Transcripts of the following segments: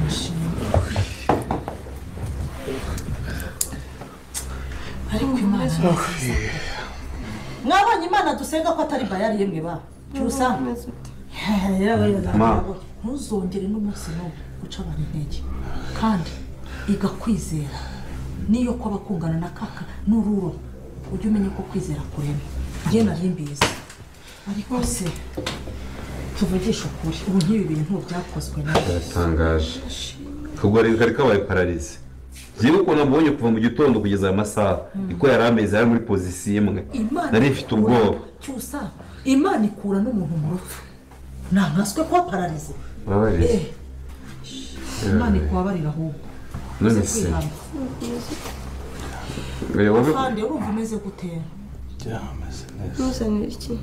Ishimwe. Ariko Imana mwabonye Imana dusenga ko atari bayari yemwe ba cyusa. Ntuzongere n'umunsi n'umwe guca abantu intege, kandi igakwizera niyo ko abakungana na kaka n'ururo ujye umenya ko kwizera kurema. Njye nari mbizi, ariko se tuvugisha ukuri, ubu nk'ibi bintu byakozwe nawe biratangaje. Ubwo rero kari kabaye pararize. Njyewe ukuntu mbonye kuva mu gitondo kugeza aya masaha niko yari ameze, yari muri pozisiyo imwe, nari mfite ubwoba. Cyusa, Imana ikura n'umuntu mu rupfu, ntankaswe kuba pararize. Imana ikubabarira ahubwo. None se kandi urumva umeze gute? Ntuzanire iki?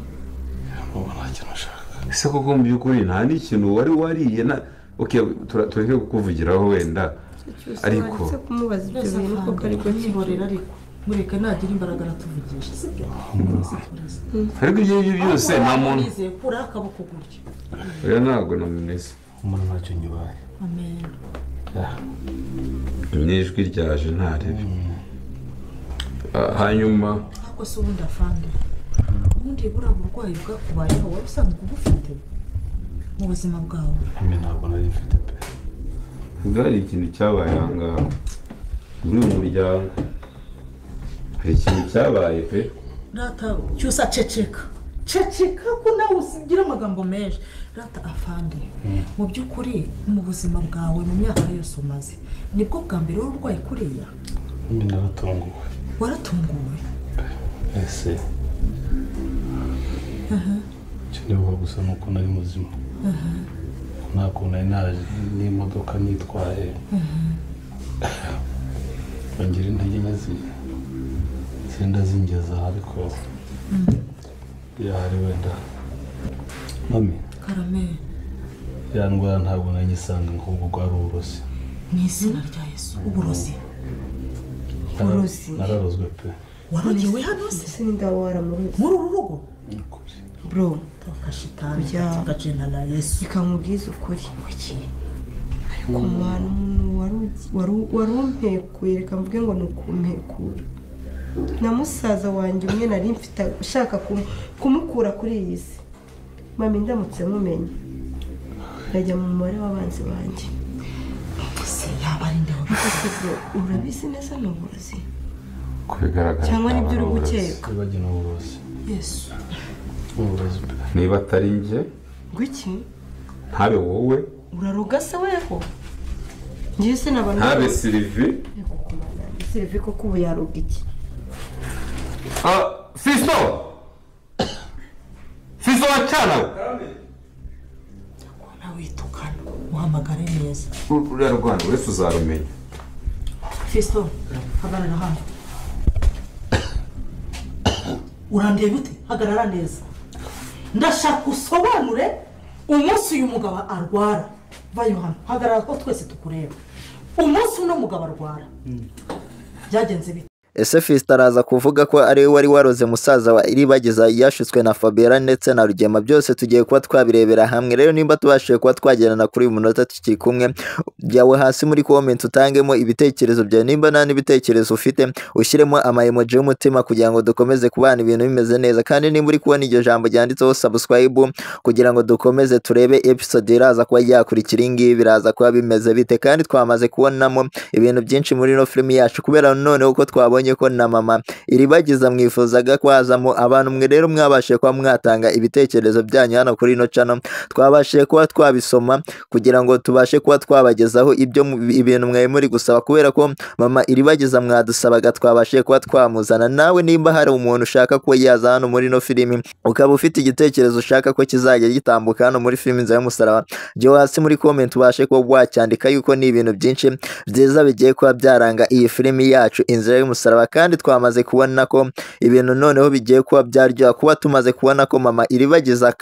Ese koko mu by'ukuri nta n'ikintu wari wariye na okay, tureke kukuvugiraho wenda, ariko kumubaza ibyo bintu koko ariko kiborera, ariko mureke nagira imbaraga aratuvugisha, sibyo? Ariko ibyo byose nta muntu nizeye kura akaboko gutya. Oya ntabwo namuneze. Umuntu ntacyo nyubaye. Amen. N'ijwi ryaje ntarebe. Hanyuma ariko se ubundi afande, ubundi buriya burwayi bwakubayeho wari usanzwe ubufite mu buzima bwawe? Ntabwo nari mfite pe. Hari ikintu cyabaye aha ngaha muri uyu muryango, hari ikintu cyabaye pe. Rata cyusa, ceceka ceceka ko nawe usigira amagambo menshi. Rata afande, mu by'ukuri mu buzima bwawe mu myaka yose umaze nibwo bwa mbere wari urwaye kuriya? Naratunguwe. Waratunguwe? Ese icyo nibuka gusa ni uko nari muzima, nta kuntu nari naje n'imodoka nitwaye ngira intege nke zenda zingeza, ariko yahari wenda mami karame ya ndwara ntabwo nari nyisanga, ahubwo bwari uburozi. Mu izina rya Yesu, uburozi? Uburozi. Nararozwe pe. Warogewe hano se? Sinda waramuroze muri uru rugo? Bro, toka shitani katika jina la Yesu. Ikamubwiza ukuri. Ariko mwana, umuntu warumpekuye, reka mvuge ngo ni ukumpekura. Na musaza wanjye umwe nari mfite ushaka kumukura kuri iyi si. Mami ndamutse mumenye ndajya mu mubare w'abanzi banjye. Ese yaba ari nde? Urabizi neza ni uburozi kubigaragara cyangwa nibyo uri gukeka? Yesu, niba atari njye ngwiki ntabe wowe uraroga se weho? Ngiye se n'abantu ntabe Sylvie. Sylvie koko ubu yaroga iki? Fisto! Fisto wacana! Nawe witukana, uhamagare neza. Uriya rwanda uretse uzarumenya. Fisto, hagarara hano. Urandeba ute? Hagarara neza. Ndashaka usobanure umunsi uyu mugabo arwara. Vayo hano, hagarara ko twese tukureba. Umunsi uno mugabo arwara byagenze bite? Ese Fiston araza kuvuga ko ari we wari waroze musaza wa Iribagiza yashutswe na Fabiola ndetse na Rugema? Byose tugiye kuba twabirebera hamwe. Rero nimba tubashije kuba twagerana kuri uyu munota tukiri kumwe, jyawe hasi muri comment utangemo ibitekerezo byawe. Nimba nta n'ibitekerezo ufite ushyiremo ama emoji y'umutima kugira ngo dukomeze kubana ibintu bimeze neza. Kandi nimba uri kubona iryo jambo ryanditseho subscribe kugira ngo dukomeze turebe episode iraza kuba yakurikira iyi ngiyi, biraza kuba bimeze bite. Kandi twamaze kubonamo ibintu byinshi muri ino filimi yacu, kubera noneho ko twabonye ko na mama Iribagiza mwifuzaga kwazamo. Abantu mwe rero mwabashije kuba mwatanga ibitekerezo byanyu hano kuri ino channel, twabashije kuba twabisoma kugira ngo tubashe kuba twabagezaho ibyo ibintu mwe muri gusaba, kubera ko mama Iribagiza mwadusabaga twabashije kuba twamuzana. Nawe nimba hari umuntu ushaka ko yaza hano muri ino filimi, ukaba ufite igitekerezo ushaka ko kizajya gitambuka hano muri filimi Inzira y'Umusaraba, jya hasi muri comment ubashe kuba wacyandika, yuko ni ibintu byinshi byiza bigiye kuba byaranga iyi filimi yacu Inzira y'Umusaraba. y'umusaraba. Kandi twamaze kubona ko ibintu noneho bigiye kuba byaryoha, kuba tumaze kubona ko mama Iribagiza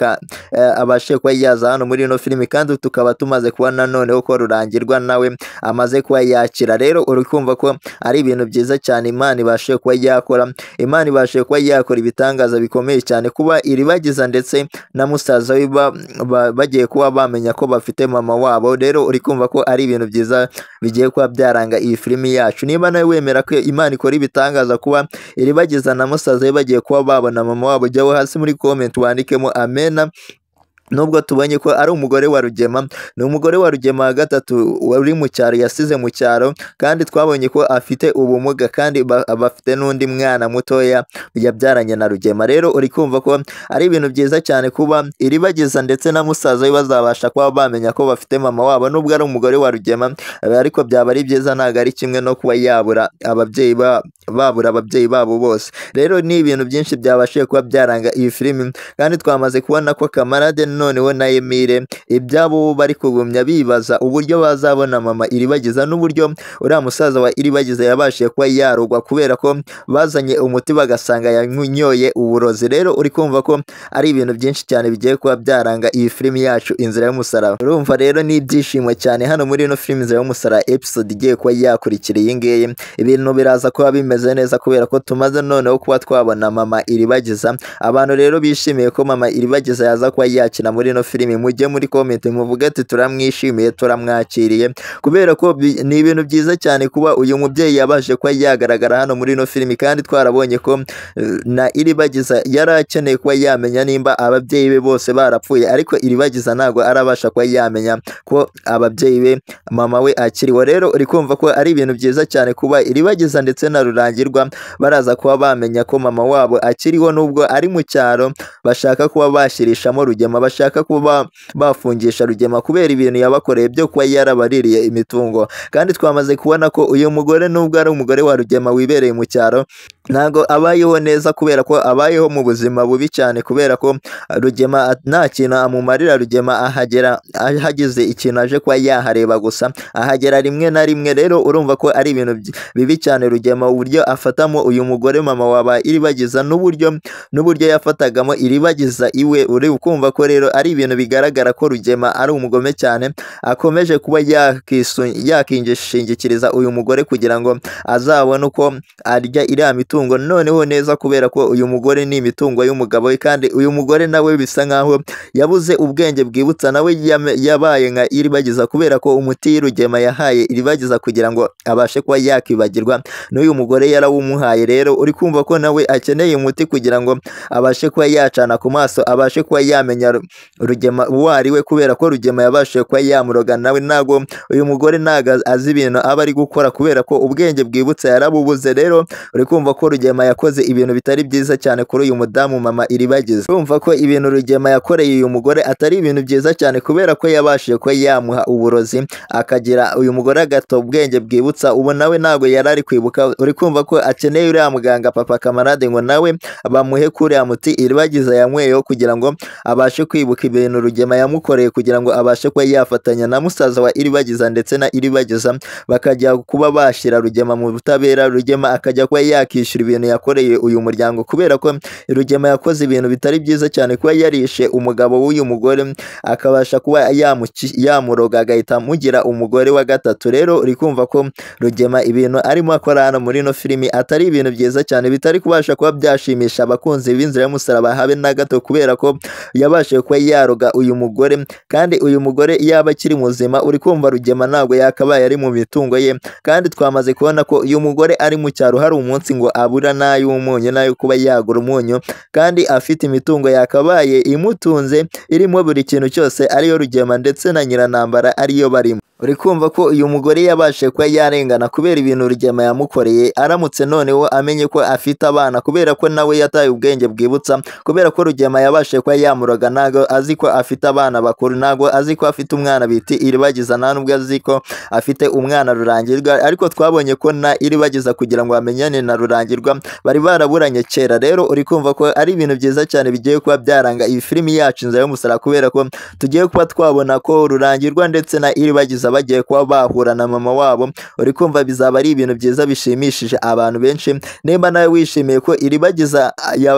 abashe kuba yaza hano muri ino filimi, kandi tukaba tumaze kubona noneho ko Rurangirwa nawe amaze kuba yakira. Rero uri kumva ko ari ibintu byiza cyane Imana ibashe kuba yakora, Imana ibashe kuba yakora ibitangaza bikomeye cyane, kuba Iribagiza ndetse na musaza we bagiye kuba bamenya ko bafite mama wabo. Rero uri kumva ko ari ibintu byiza bigiye kuba byaranga iyi filimi yacu. Niba nawe wemera ko Imana ikora ibitangaza, kuba Iribagiza na musaza we bagiye kuba babona mama wabo, jyaho hasi muri comment wandikemo amena. Nubwo tubonye ko ari umugore wa Rugema, ni umugore wa Rugema wa gatatu wari mu cyaro, yasize mu cyaro, kandi twabonye ko afite ubumuga, kandi bafite n'undi mwana mutoya yabyaranye na Rugema. Rero uri kumva ko ari ibintu byiza cyane kuba Iribagiza ndetse na musaza we bazabasha kuba bamenya ko bafite mama wabo, nubwo ari umugore wa Rugema, ariko byaba ari byiza, ntabwo ari kimwe no kuba yabura ababyeyi babura ababyeyi babo bose. Rero ni ibintu byinshi byabashije kuba byaranga iyi filimi, kandi twamaze kubona ko Kamarade noneho na Emile ibyabo bari kugumya bibaza uburyo bazabona mama Iribagiza, n'uburyo uriya musaza wa Iribagiza yabashije kuba yarogwa, kubera ko bazanye umuti bagasanga yanyoye uburozi. Rero uri kumva ko ari ibintu byinshi cyane bigiye kuba byaranga iyi filimi yacu Inzira y'Umusaraba. Urumva rero ni ibyishimo cyane hano muri ino filimi Inzira y'Umusaraba episode igiye kuba yakurikira iyi ngiyi, ibintu biraza kuba bimeze neza kubera ko tumaze noneho kuba twabona mama Iribagiza. Abantu rero bishimiye ko mama Iribagiza yaza kuba yakina muri ino filimi, mujye muri comment muvuge ati turamwishimiye, turamwakiriye, kubera ko ni ibintu byiza cyane kuba uyu mubyeyi yabashe kuba yagaragara hano muri ino filimi. Kandi twarabonye ko na Iribagiza yari akeneye kuba yamenya nimba ababyeyi be bose barapfuye, ariko Iribagiza ntabwo arabasha kuba yamenya ko ababyeyi be mama we akiriho. Rero uri kumva ko ari ibintu byiza cyane kuba Iribagiza ndetse na Rurangirwa baraza kuba bamenya ko mama wabo akiriho, nubwo ari mu cyaro bashaka kuba bashyirishamo Rugema, bashaka kuba bafungisha Rugema kubera ibintu yabakoreye byo kuba yarabaririye imitungo. Kandi twamaze kubona ko uyu mugore nubwo ari umugore wa Rugema wibereye mu cyaro, ntago abayeho neza, kubera ko abayeho mu buzima bubi cyane, kubera ko Rugema nta kintu amumarira. Rugema ahagera ahageze ikintu aje kuba yahareba gusa, ahagera rimwe na rimwe. Rero urumva ko ari ibintu bibi cyane Rugema uburyo afatamo uyu mugore mama waba Iribagiza, n'uburyo yafatagamo Iribagiza iwe. Uri kumva ko rero ari ibintu bigaragara ko Rugema ari umugome cyane, akomeje kuba yakishingikiriza uyu mugore kugira ngo azabone uko arya iriya mitungo noneho neza, kubera ko uyu mugore ni imitungo y'umugabo we, kandi uyu mugore nawe bisa nkaho yabuze ubwenge bwibutsa, nawe yabaye nka Iribagiza, kubera ko umuti Rugema yahaye Iribagiza kugira ngo abashe kuba yakibagirwa n'uyu mugore yarawumuhaye. Rero uri kumva ko nawe akeneye umuti kugira ngo abashe kuba yacana ku maso, abashe kuba yamenya Rugema uwo ari we, kubera ko Rugema yabashije kuba yamuroga. Nawe ntago uyu mugore ntago azi ibintu aba ari gukora, kubera ko ubwenge bwibutsa yarabubuze. Rero uri kumva ko Rugema yakoze ibintu bitari byiza cyane kuri uyu mudamu mama Iribagiza. Urumva ko ibintu Rugema yakoreye uyu mugore atari ibintu byiza cyane, kubera ko yabashije kuba yamuha uburozi akagira uyu mugore agata ubwenge bwibutsa. Ubu nawe ntago yari ari kwibuka. Uri kumva ko akeneye uriya muganga papa Kamarade ngo nawe bamuhe kuriya muti Iribagiza yanyweyeho kugira ngo abashe kwibuka ibintu Rugema yamukoreye, kugira ngo abashe kuba yafatanya na musaza wa Iribagiza ndetse na Iribagiza bakajya kuba bashyira Rugema mu butabera, Rugema akajya kuba yakishyura ibintu yakoreye uyu muryango, kubera ko Rugema yakoze ibintu bitari byiza cyane, kuba yarishe umugabo w'uyu mugore akabasha kuba yamuroga agahita amugira umugore wa gatatu. Rero uri kumva ko Rugema ibintu arimo akora hano muri ino filimi atari ibintu byiza cyane, bitari kubasha kuba byashimisha abakunzi b'Inzira y'Umusaraba habe na gato, kubera ko yabashije kuba yaroga uyu mugore, kandi uyu mugore yaba akiri muzima uri kumva Rugema ntabwo yakabaye ari mu mitungo ye. Kandi twamaze kubona ko uyu mugore ari mu cyaro, hari umunsi ngo abura n'ay'umunyu n'ayo kuba yagura umunyu, kandi afite imitungo yakabaye imutunze irimo buri kintu cyose, ariyo Rugema ndetse na Nyiranambara ariyo barimo. Uri kumva ko uyu mugore yabashije kuba yarengana kubera ibintu Rugema yamukoreye, aramutse noneho amenye ko afite abana, kubera ko nawe yataye ubwenge bwibutsa, kubera ko Rugema yabashije kuba yamuroga, ntago azi ko afite abana bakuru, ntago azi ko afite umwana bita Iribagiza, nta nubwo azi ko afite umwana Rurangirwa. Ariko twabonye ko na Iribagiza kugira ngo bamenyane na Rurangirwa bari baraburanye kera. Rero uri kumva ko ari ibintu byiza cyane bigiye kuba byaranga iyi filimi yacu Inzira y'Umusaraba, kubera ko tugiye kuba twabona ko Rurangirwa ndetse na Iribagiza bagiye kuba bahura na mama wabo. Uri kumva bizaba ari ibintu byiza bishimishije abantu benshi. Nimba nawe wishimiye ko Iribagiza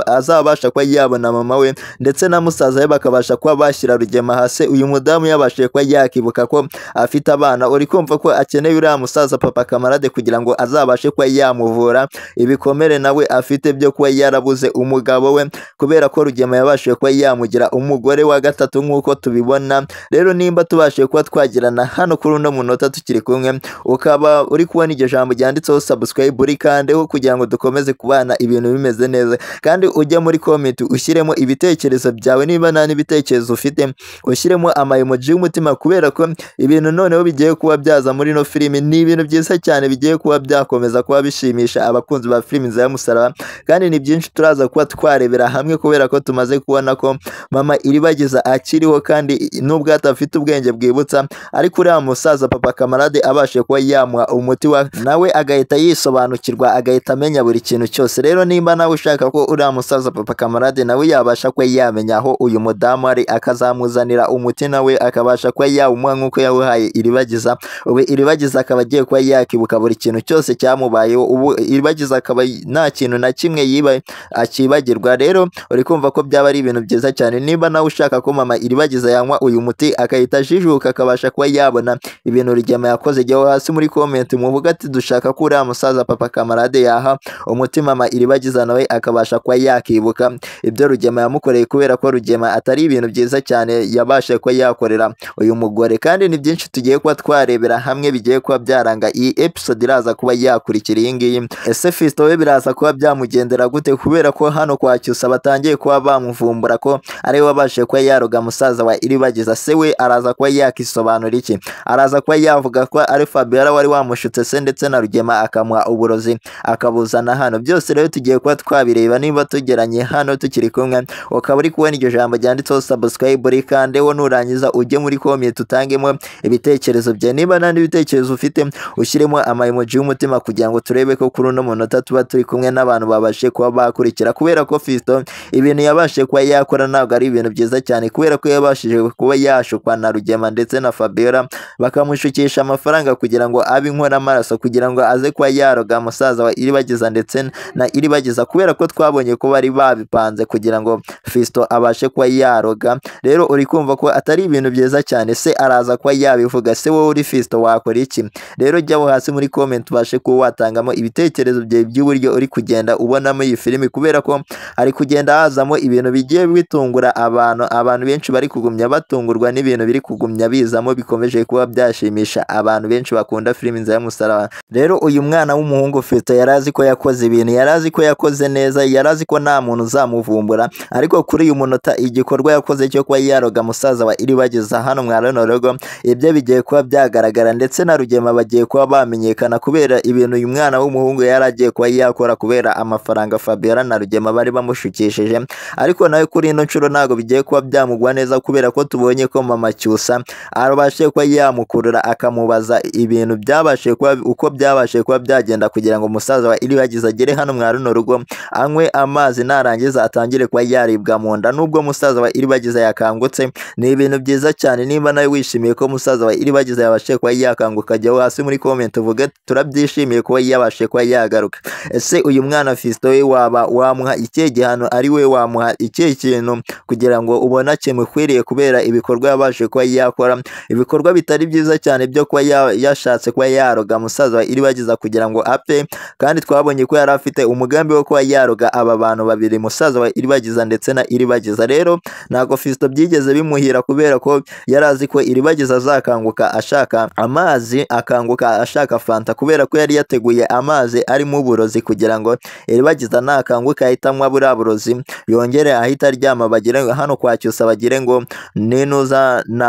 azabasha kuba yabona mama we ndetse na musaza we bakabasha kuba bashyira Rugema hasi, uyu mudamu yabashije kuba yakibuka ko afite abana. Uri kumva ko akeneye uriya musaza Papa Kamarade kugira ngo azabashe kuba yamuvura ibikomere nawe afite byo kuba yarabuze umugabo we, kubera ko Rugema yabashije kuba yamugira umugore wa gatatu nk'uko tubibona. Rero nimba tubashije kuba twagirana hano kuri uno munota tukiri kumwe, ukaba uri kubona iryo jambo ryanditseho subscribe, urikandeho kugira ngo dukomeze kubana ibintu bimeze neza, kandi ujye muri comment ushyiremo ibitekerezo byawe. Niba nta n'ibitekerezo ufite ushyiremo ama emoji y'umutima, kubera ko ibintu noneho bigiye kuba byaza muri no filimi ni ibintu byiza cyane bigiye kuba byakomeza kuba bishimisha abakunzi ba filimi Inzira y'Umusaraba, kandi ni byinshi turaza kuba twarebera hamwe, kubera ko tumaze kubona ko mama Iribagiza akiriho kandi nubwo atafite ubwenge bwibutsa, ariko uriya musaza Papa Kamarade abashe kuba yamuha umuti wa nawe agahita yisobanukirwa, agahita amenya buri kintu cyose. Rero nimba nawe ushaka ko uriya musaza Papa Kamarade nawe yabasha kuba yamenya aho uyu mudamu ari, akazamuzanira umuti nawe akabasha kuba yawumuha nk'uko yawuhaye Iribagiza, ubu Iribagiza akaba agiye kuba yakibuka buri kintu cyose cyamubayeho. Ubu Iribagiza akaba nta kintu na kimwe yiba akibagirwa. Rero uri kumva ko byaba ari ibintu byiza cyane. Niba nawe ushaka ko mama Iribagiza yanywa uyu muti akahita ajijuka akabasha kuba yabona ibintu Rugema yakoze, jya hasi muri comment muvuga ati dushaka ko uriya musaza Papa Kamarade yaha umuti mama Iribagiza nawe akabasha kuba yakibuka ibyo Rugema yamukoreye, kubera ko Rugema atari ibintu byiza cyane yabashe kuba yakorera uyu mugore. Kandi ni byinshi tugiye kuba twarebera hamwe bigiye kuba byaranga iyi episode iraza kuba yakurikira iyi ngiyi. Ese Fiston we biraza kuba byamugendera gute, kubera ko hano kwa Cyusa batangiye kuba bamuvumbura ko ari we wabashe kuba yaroga musaza wa Iribagiza? Se we araza kuba yakisobanura iki? Araza kuba yavuga ko ari Fabiola wari wamushutse se ndetse na Rugema akamuha uburozi akabuzana hano. Byose rero tugiye kuba twabireba niba tugeranye hano tukiri kumwe. Ukaba uri kubona iryo jambo ryanditseho subscribe, rikandeho nurangiza ujye muri comment utangemo ibitekerezo byawe. Niba nta n'ibitekerezo ufite ushyiremo ama emoji y'umutima kugira ngo turebe ko kuri uno munota tuba turi kumwe n'abantu babashe kuba bakurikira, kubera ko Fiston ibintu yabashe kuba yakora ntabwo ari ibintu byiza cyane, kubera ko yabashije kuba yashukwa na Rugema ndetse na Fabiola bakamushukisha amafaranga kugira ngo abe inkoramaraso, kugira ngo aze kuba yaroga musaza wa Iribagiza ndetse na Iribagiza, kubera ko twabonye ko bari babipanze kugira ngo Fiston abashe kuba yaroga. Rero uri kumva ko atari ibintu byiza cyane. Se araza kuba yabivuga, se wowe uri Fiston wakora iki? Rero jya hasi muri comment ubashe kuba watangamo ibitekerezo byawe by'uburyo uri kugenda ubonamo iyi filimi, kubera ko hari kugenda hazamo ibintu bigiye bitungura abantu benshi bari kugumya batungurwa n'ibintu biri kugumya bizamo bikomeje kuba byashimisha abantu benshi bakunda filimi Inzira y'Umusaraba. Rero uyu mwana w'umuhungu Fiston yarazi ko yakoze ibintu, yarazi ko yakoze neza, yarazi ko nta muntu uzamuvumbura, ariko kuri uyu munota igikorwa yakoze cyo kuba yaroga musaza wa Iribagiza hano mwa runo rugo, ibyo bigiye kuba byagaragara ndetse na Rugema bagiye kuba bamenyekana kubera ibintu uyu mwana w'umuhungu yaragiye kuba yakora kubera amafaranga Fabiola na Rugema bari bamushukishije. Ariko nawe kuri ino nshuro ntago bigiye kuba byamugwa neza, kubera ko tubonye ko mama Cyusa arabashe kuba yamukurura akamubaza ibintu byabashe kuba uko byabashe kuba byagenda kugira ngo musaza wa Iribagiza agere hano mwa runo rugo anywe amazi narangiza atangire kuba yaribwa mu nda. Nubwo musaza wa Iribagiza yakangutse, ni ibintu byiza cyane. Nimba nawe wishimiye ko musaza wa Iribagiza yabashe kuba yakanguka, jya hasi muri comment uvuge turabyishimiye kuba yabashe kuba yagaruka. Ese uyu mwana Fiston we waba wamuha ikihe gihano, ari we wamuha ikihe kintu kugira ngo ubone kimukwiriye kubera ibikorwa yabashe kuba yakora, ibikorwa bitari byiza cyane byo kuba yashatse kuba yaroga musaza wa Iribagiza kugira ngo apfe, kandi twabonye ko yari afite umugambi wo kuba yaroga aba bantu babiri, musaza wa Iribagiza ndetse na Iribagiza. Rero ntago Fiston byigeze bimuhira, kubera ko yarazi ko Iribagiza azakanguka ashaka amazi, akanguka ashaka fanta, kubera ko yari yateguye amazi arimo uburozi kugira ngo Iribagiza nakanguka ahita anywa buriya burozi yongere ahita aryama, bagire hano kwa Cyusa bagire ngo ninuza ni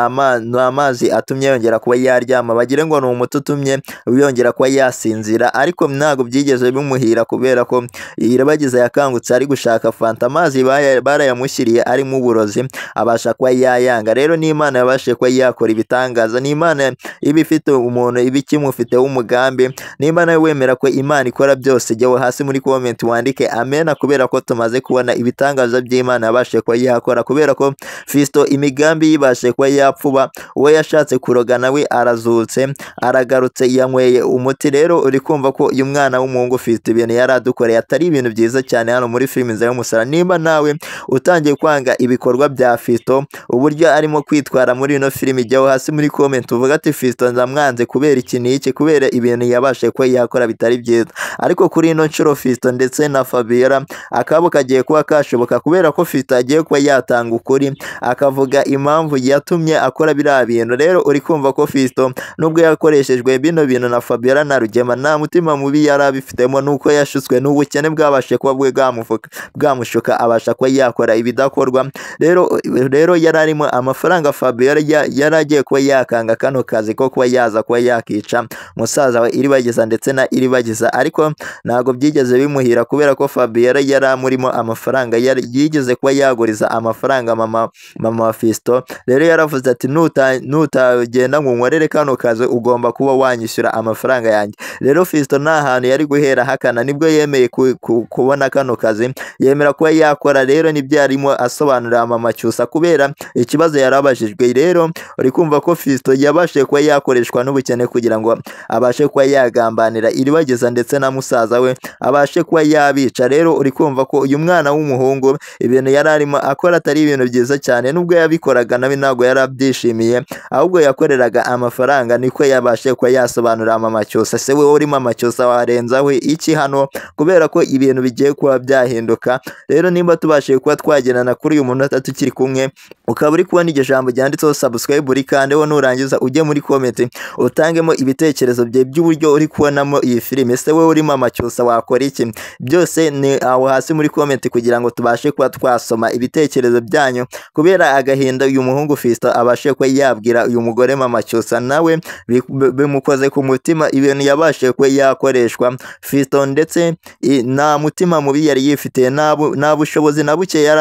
amazi atumye yongera kuba yaryama, bagire ngo ni umuti utumye yongera kuba yasinzira. Ariko ntago byigeze bimuhira, kubera ko Iribagiza yakangutse ari gushaka fanta, amazi barayamushyiriye arimo uburozi abasha kuba yayanga. Rero n'Imana yabashije kuba yakora ibitangaza, n'Imana iba ifite umuntu iba ikimufiteho umugambi. Nimba nawe wemera ko Imana ikora byose, jya hasi muri comment wandike amena, kubera ko tumaze kubona ibitangaza by'Imana yabashije kuba yakora, kubera ko Fiston imigambi yibashe kuba yapfuba, uwo yashatse kuroga inzoga nawe arazutse aragarutse yanyweye umuti. Rero uri kumva ko uyu mwana w'umuhungu ufite ibintu yaradukoreye atari ibintu byiza cyane hano muri filime Inzira y'Umusaraba. Nimba nawe utangiye kwanga ibikorwa bya Fiston uburyo arimo kwitwara muri ino filime, ijyaho hasi muri comment uvuga ati Fiston ndamwanze kubera iki n'iki, kubera ibintu yabashe ko yakora bitari byiza. Ariko kuri ino nshuro Fiston ndetse na Fabiola akabo kagiye kuba kashoboka kubera ko Fiston agiye kuba yatanga ukuri akavuga impamvu yatumye akora biriya bintu. Rero uri kumva ko Fiston nubwo yakoreshejwe bino bintu na Fabiola na Rugema nta mutima mubi yari abifitemo, nuko yashutswe n'ubukene bwabashe kuba bwamushuka abasha kuba yakora ibidakorwa. Rero yari arimo amafaranga Fabiola yari agiye kuba yakanga kano kazi ko kuba yaza kuba yakica musaza we Iribagiza ndetse na Iribagiza, ariko ntabwo byigeze bimuhira kubera ko Fabiola yari amurimo amafaranga, yigeze kuba yaguriza amafaranga mama wa Fiston. Rero yaravuze ati nutagenda ngo unkorere kano kazi ugomba kuba wanyishyura amafaranga yanjye. Rero Fiston nta hantu yari guhera hakana, nibwo yemeye kubona kano kazi yemera kuba yakora. Rero nibyo yarimo asobanurira mama Cyusa kubera ikibazo yarabajijwe. Rero uri kumva ko Fiston yabashije kuba yakoreshwa n'ubukene kugira ngo abashe kuba yagambanira Iribagiza ndetse na musaza we abashe kuba yabica. Rero uri kumva ko uyu mwana w'umuhungu ibintu yari arimo akora atari ibintu byiza cyane, nubwo yabikoraga nawe ntabwo yarabyishimiye, ahubwo yakoreraga amafaranga. Niko yabashe kuba yasobanurira mama Cyusa. Se wowe uri mama Cyusa warenzaho iki hano kubera ko ibintu bigiye kuba byahinduka. Rero nimba tubashije kuba twagendana kuri uyu munota tukiri kumwe, ukaba uri kubona iryo jambo ryanditseho subscribe urikandeho, nurangiza ujye muri comment utangemo ibitekerezo bye by'uburyo uri kubonamo iyi filime. Se wowe uri mama Cyusa wakora iki? Byose ni aho hasi muri comment kugira ngo tubashe kuba twasoma ibitekerezo byanyu, kubera agahinda uyu muhungu Fiston abashe kuba yabwira uyu mugore mama Cyusa nawe bimukoze ku mutima ibintu yabashe kuba yakoreshwa Fiston, ndetse nta mutima mubi yari yifitiye, nta bushobozi na buke yari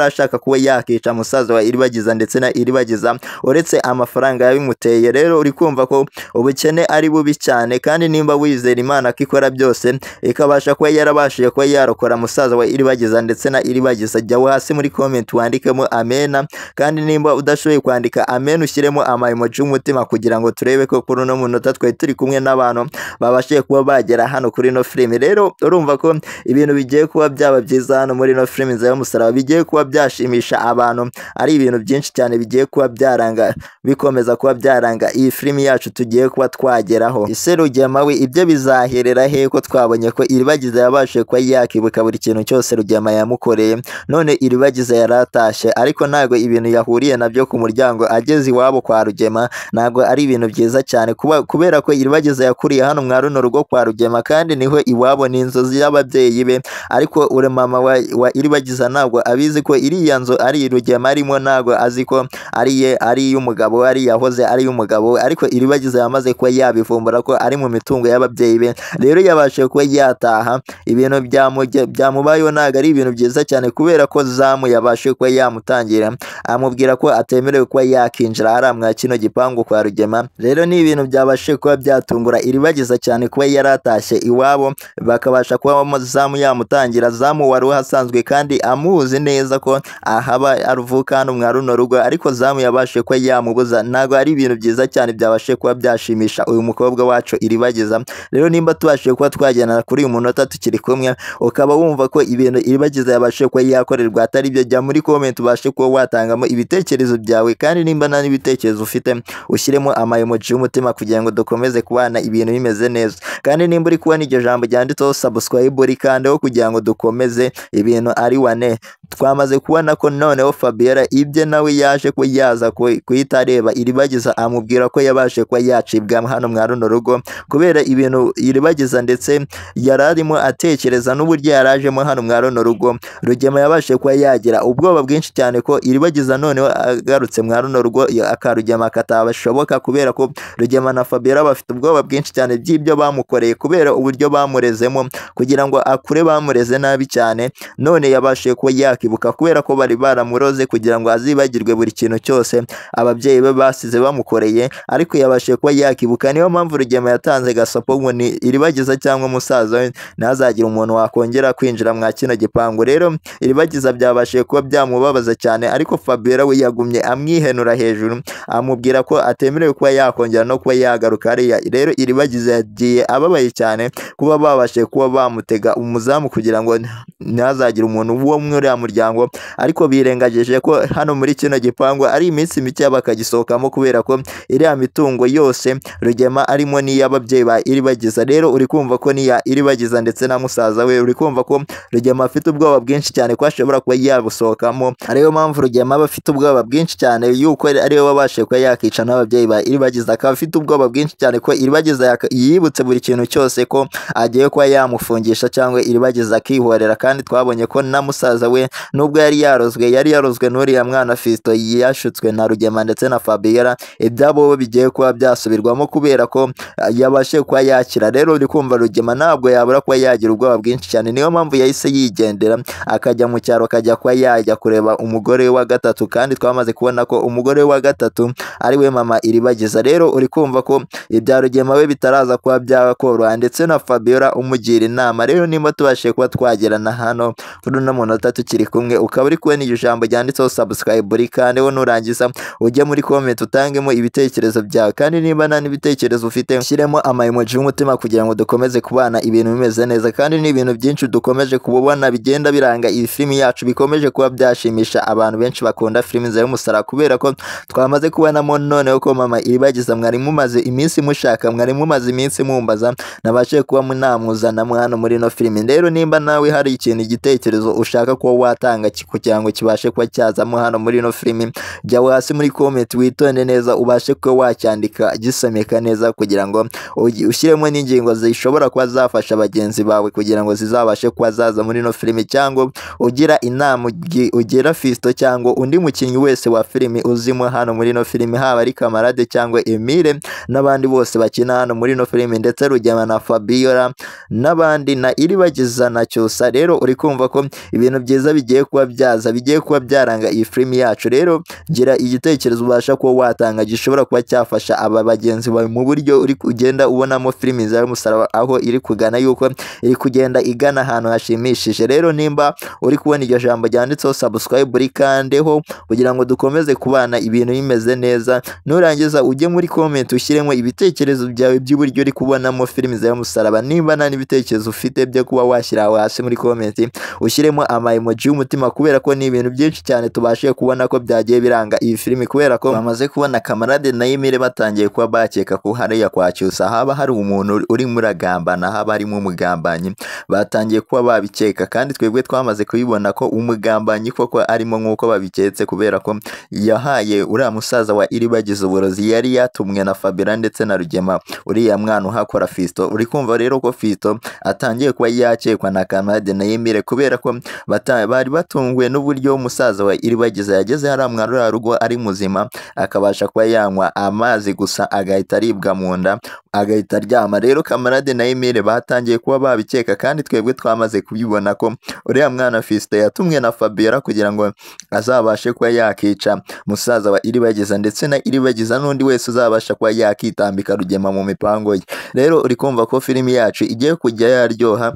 ashaka kuba yakica musaza wa Iribagiza ndetse na Iribagiza uretse amafaranga yabimuteye. Rero uri kumva ko ubukene ari bubi cyane, kandi nimba wizera Imana ko ikora byose ikabasha kuba yarabashije kuba yarokora musaza wa Iribagiza ndetse na Iribagiza, jya hasi muri comment wandikemo amena, kandi nimba udashoboye kwandika amena ushyiremo ama emoji y'umutima kugira ngo turebe ko kuri uno munota twari turi kumwe n'abantu babashije kuba bagera hano kuri ino filime. Rero urumva ko ibintu bigiye kuba byaba byiza hano muri ino filime Inzira y'Umusaraba, bigiye kuba byashimisha abantu, ari ibintu byinshi cyane bigiye kuba byaranga bikomeza kuba byaranga iyi filime yacu tugiye kuba twageraho. Ese Rugema we ibyo bizaherera he ko twabonye ko Iribagiza yabashije kuba yakibuka buri kintu cyose Rugema yamukoreye, none Iribagiza yaratashye ariko ntago ibintu yahuriye nabyo ku muryango ageze iwabo kwa Rugema ntago ari ibintu byiza cyane, kubera ko Iribagiza yakuriye hano mwa runo rugo kwa Rugema kandi niho iwabo ni inzozi y'ababyeyi be, ariko ure mama wa Iribagiza ntabwo abizi ko iriya nzu ari Rugema arimo, ntabwo azi ko ari ari y'umugabo ari yahoze ari y'umugabo, ariko Iribagiza yamaze kuba yabivumbura ko ari mu mitungo y'ababyeyi be. Rero yabashije kuba yataha, ibintu byamubayeho ntabwo ari ibintu byiza cyane kubera ko Zamu yabashije kuba yamutangira amubwira ko atemerewe kuba yakinjira hariya mwa kino gipangu kwa Rugema. Rero ni ibintu byabashije kuba byatungura Iribagiza cyane kuba yaratashye iwabo bakabasha kuba Zamu yamutangira. Zamu wari uhasanzwe kandi amuzi neza ko ahaba aruvuka hano mwa runo rugo, ariko Zamu yabashije kuba yamubuza. Ntabwo ari ibintu byiza cyane byabashije kuba byashimisha uyu mukobwa wacu Iribagiza. Rero nimba tubashije kuba twagendana kuri uyu munota tukiri kumwe, ukaba wumva ko ibintu Iribagiza yabashije kuba yakorerwa atari byo, jya muri comment ubashe kuba watangamo ibitekerezo byawe, kandi nimba nta n'ibitekerezo ufite ushyiremo ama emoji y'umutima kugira ngo dukomeze kubana ibintu bimeze neza. Kandi nimba uri kubona iryo jambo ryanditseho subscribe rikandeho kugira ngo dukomeze ibintu ari wane. Twamaze kubona ko noneho Fabiola ibye nawe yaje ko yaza kuhita areba Iribagiza amubwira ko yabashe kuba yacibwa hano mwa runo rugo kubera ibintu Iribagiza ndetse yararimo atekereza n'uburyo yarajemo hano mwa runo rugo. Rugema yabashe kuba yagira ubwoba bwinshi cyane ko Iribagiza noneho agarutse mwa runo rugo akarugema katabashoboka, kubera ko Rugema na Fabiola bafite ubwoba bwinshi cyane by'ibyo bamukoreye kubera uburyo bamurezemo kugira ngo akure bamureze nabi cyane. None yabashe kuba yakibuka kubera ko bari baramuroze kugira ngo azibagirwe buri kintu cyose ababyeyi be basize bamukoreye, ariko yabashe kuba yakibuka. Niyo mpamvu Rugema yatanze gasopo ngo ni Iribagiza cyangwa musaza we ntazagira umuntu wakongera kwinjira mwa kino gipangu. Rero Iribagiza byabashije kuba byamubabaza cyane, ariko Fabiola we yagumye amwihenura hejuru amubwira ko atemerewe kuba yakongera no kuba yagaruka hariya. Rero Iribagiza yagiye ababaye cyane kuba babashije kuba bamutega umuzamu kugira ngo ntihazagire umuntu wo muri uriya muryango, ariko birengagije ko hano muri kino gipangu ari iminsi mike bakagisohokamo kubera ko iriya mitungo yose Rugema arimo n'iy'ababyeyi ba Iribagiza. Rero uri kumva ko niya Iribagiza ndetse na musaza we, uri kumva ko Rugema afite ubwoba bwinshi cyane ko ashobora kuba yabusohokamo. Ariyo mpamvu Rugema aba afite ubwoba bwinshi cyane yuko ariwe wabashije kuba yakica n'ababyeyi ba Iribagiza, akaba afite ubwoba bwinshi cyane ko Iribagiza yibutse buri kintu cyose ko agiye kuba yamufungisha cyangwa Iribagiza akihorera. Kandi twabonye ko na musaza we nubwo yari yarozwe n'uriya mwana Fiston yashutswe na Rugema ndetse na Fabiola, ibyabo bigiye kuba byasubirwamo kubera ko yabashe kuba yakira. Rero uri kumva Rugema ntabwo yabura kuba yagira ubwoba bwinshi cyane, niyo mpamvu yahise yigendera akajya mu cyaro akajya kuba yajya kureba umugore wa gatatu, kandi twamaze kubona ko umugore wa gatatu ari we mama Iribagiza. Rero uri kumva ko ibya Rugema we bitaraza kuba byakoroha ndetse na Fabiola umugira inama. Rero nimba tubashije kuba twagerana hano kuri uno munota tukiri kumwe, ukaba uri kubona iryo jambo ryanditseho subscribe, kandi wo nurangiza ujye muri comment utangemo ibitekerezo byawe, kandi niba nta n'ibitekerezo ufite ushyiremo ama emoji y'umutima kugira ngo dukomeze kubana ibintu bimeze neza. Kandi ni ibintu byinshi dukomeje kubona bigenda biranga iyi filimi yacu, bikomeje kuba byashimisha abantu benshi bakunda filimi Inzira y'Umusaraba, kubera ko twamaze kubonamo noneho ko mama Iribagiza mwari mumaze iminsi mushaka, mwari mumaze iminsi mumbaza, nabashe kuba munamuzana hano muri ino filimi. Rero nimba nawe hari ikintu igitekerezo ushaka kuba watanga kugira ngo kibashe kuba cyazamo hano muri ino filimi, jya hasi muri comment witonde neza ubashe kuba wacyandika gisomeka neza kugira ngo ushyiremo n'ingingo zishobora kuba zafasha bagenzi bawe kugira ngo zizabashe kuba zaza muri ino filimi, cyangwa ugira inama ugira Fiston cyangwa undi mukinnyi wese wa filimi uzimo hano muri ino filimi, haba ari Kamarade cyangwa Emile n'abandi bose bakina hano muri ino filimi, ndetse Rugema na Fabiola n'abandi na Iribagiza na Cyusa. Rero uri kumva ko ibintu byiza bigiye kuba byaza, bigiye kuba byaranga iyi filimi yacu. Rero gira igitekerezo ubasha kuba watanga gishobora kuba cyafasha aba bagenzi bawe mu buryo uri kugenda ubonamo filimi Inzira y'Umusaraba aho iri kugana, yuko iri kugenda igana ahantu hashimishije. Rero nimba uri kubona iryo jambo ryanditseho subscribe rikandeho kugira ngo dukomeze kubana ibintu bimeze neza. Nurangiza ujye muri comment ushyiremo ibitekerezo byawe by'uburyo uri kubonamo filimi Inzira y'Umusaraba. Nimba nta n'ibitekerezo ufite byo kuba washyira aho hasi muri comment ushyiremo ama emoji y'umutima, kubera ko ni ibintu byinshi cyane tubashije kubona ko byagiye biranga iyi filimi, kubera ko bamaze kubona Kamarade na Emile batangiye kuba bakeka ko hariya kwa Cyusa haba hari umuntu uri muragambana, haba harimo umugambanyi, batangiye kuba babikeka. Kandi twebwe twamaze kubibona ko umugambanyi koko arimo nk'uko babiketse, kubera ko yahaye uriya musaza wa Iribagiza uburozi yari yatumwe na Fabiola ndetse na Rugema, uriya mwana uhakora Fiston. Uri kumva rero ko Fiston atangiye kuba yakekwa na Kamarade na Emile, kubera ko bari batunguwe n'uburyo umusaza wa Iribagiza yageze hariya mwa rugo ari muzima, akabasha kuba yanywa amazi gusa agahita aribwa mu nda agahita aryama. Rero Kamarade na Emile batangiye kuba babikeka, kandi twebwe twamaze kubibona ko uriya mwana Fiston yatumwe na Fabiola kugira ngo azabashe kuba yakica musaza wa Iribagiza ndetse na Iribagiza n'undi wese uzabasha kuba yakitambika Rugema mu mipango ye. Rero uri kumva ko filimi yacu igiye kujya yaryoha,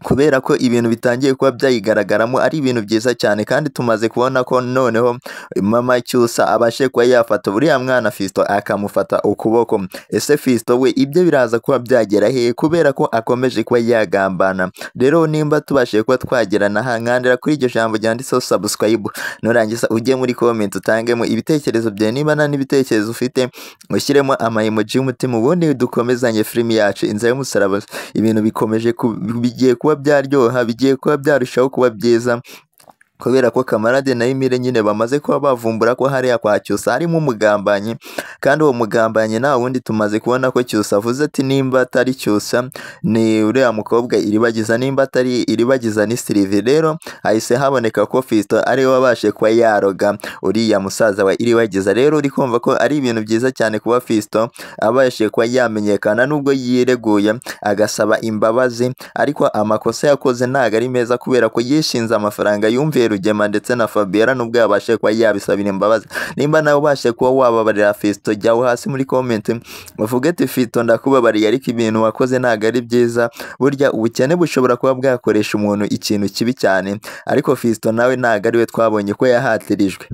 kubera ko ibintu bitangiye kuba byayigaragaramo ari ibintu byiza cyane. Kandi tumaze kubona ko noneho mama Cyusa abashe kuba yafata uriya mwana Fiston akamufata ukuboko. Ese Fiston we ibyo biraza kuba byagera he, kubera ko akomeje kuba yagambana? Rero nimba tubashije kuba twagerana aha, nkandira kuri iryo jambo ryanditseho subscribe, nurangiza ujye muri comment utangemo ibitekerezo byawe. Niba nta n'ibitekerezo ufite ushyiremo ama emoji y'umutima, ubundi dukomezanye filimi yacu Inzira y'Umusaraba. Ibintu bikomeje bigiye kuba byaryoha, bigiye kuba byarushaho kuba byiza, kubera ko Kamarade na Emile nyine bamaze kuba bavumbura ko hariya kwa Cyusa harimo umugambanyi, kandi uwo mugambanyi nta wundi tumaze kubona ko Cyusa avuze ati nimba atari Cyusa ni uriya mukobwa Iribagiza, nimba atari Iribagiza ni Sylvie. Rero hahise haboneka ko Fiston ariwe wabashe kuba yaroga uriya musaza wa Iribagiza. Rero uri kumva ko ari ibintu byiza cyane kuba Fiston abashe kuba yamenyekana, nubwo yireguye agasaba imbabazi, ariko amakosa yakoze ntago ari meza, kubera ko yishinze amafaranga yumviye Rugema ndetse na Fabiola, nubwo yabashe kuba yabisabira imbabazi. Nimba nawe ubashe kuba wababarira Fiston, jya hasi muri comment uvuge ati Fiston ndakubabariye, ariko ibintu wakoze ntago ari byiza. Burya ubukene bushobora kuba bwakoresha umuntu ikintu kibi cyane, ariko Fiston nawe ntago ari we twabonye ko yahatirijwe.